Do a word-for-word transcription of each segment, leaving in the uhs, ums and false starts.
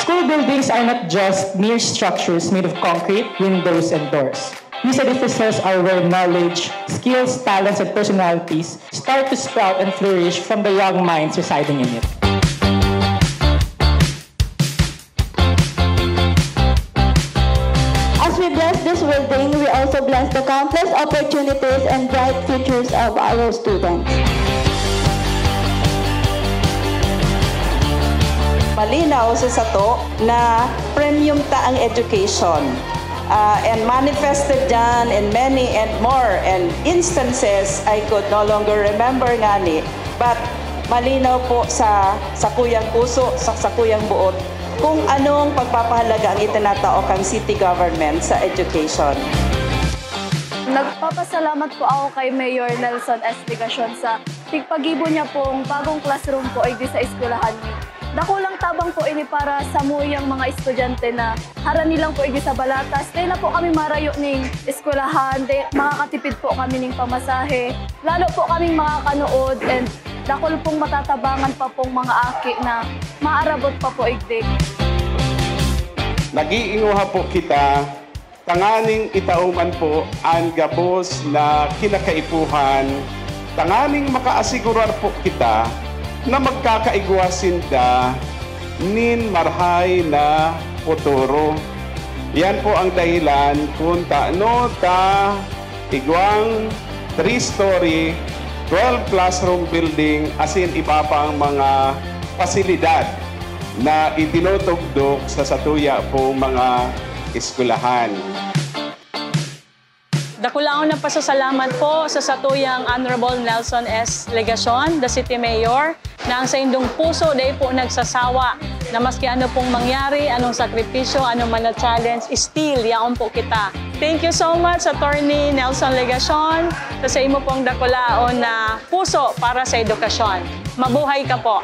School buildings are not just mere structures made of concrete, windows, and doors. These edifices are where knowledge, skills, talents, and personalities start to sprout and flourish from the young minds residing in it. As we bless this building, we also bless the countless opportunities and bright futures of our students. Malinaw sa sato na premium ta ang education. Ah, and manifested yan in many and more and instances I could no longer remember ngani. But malinaw po sa sakuyang puso, sa sakuyang buot, kung anong pagpapahalaga ang itinatao kan city government sa education. Nagpapasalamat po ako kay Mayor Nelson S. Legacion sa tigpagibo niya pong bagong classroom po igdi sa eskwelahan mi. Dakulang tabang po ini para sa muyang mga estudyante na harani lang po igdi sa Balatas. Dai na po kami marayo ning eskwelahan, dai, makakatipid po kami ning pamasahe. Lalo po kaming makakanood and dakul pong matatabangan pa pong mga aki na maarabot pa po igdi. Nag-iinguha po kita tanganing itao man po an gabos na kinakaipuhan, tanganing makaasigurar po kita na magkakaigwa sinda nin marhay na futuro. Yan po ang dahilan kung tano ta igwang three-story, twelve classroom building asin iba pang mga pasilidad na itinutugdok sa satuya pong mga eskwelahan. Dakulaon na pasasalamat po sa satuyang Honorable Nelson S. Legacion, the City Mayor, na ang saindong puso dai po nagsasawa na maski ano pong mangyari, anong sakripisyo, anong man na challenge, still, yaon po kita. Thank you so much, Attorney Nelson Legacion, sa, sa imo pong dakulaon na puso para sa edukasyon. Mabuhay ka po!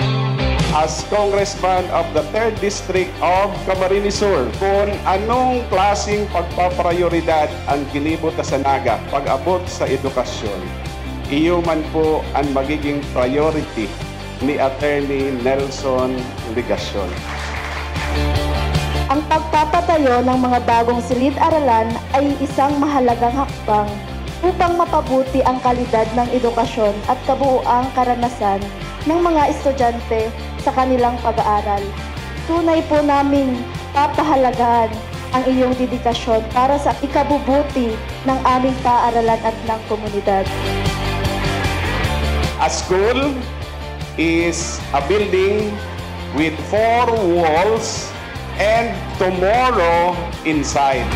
As Congressman of the third District of Camarines Sur, kung anong klaseng pagpaprioridad ang ginibo ta sa Naga pag-abot sa edukasyon, iyo man po ang magiging priority ni Attorney Nelson Legacion. Ang pagpapatayo ng mga bagong silid-aralan ay isang mahalagang hakbang upang mapabuti ang kalidad ng edukasyon at kabuoang karanasan ng mga estudyante sa kanilang pag-aaral. Tunay po naming papahalagahan ang iyong dedikasyon para sa ikabubuti ng aming paaralan at ng komunidad. A school is a building with four walls and tomorrow inside.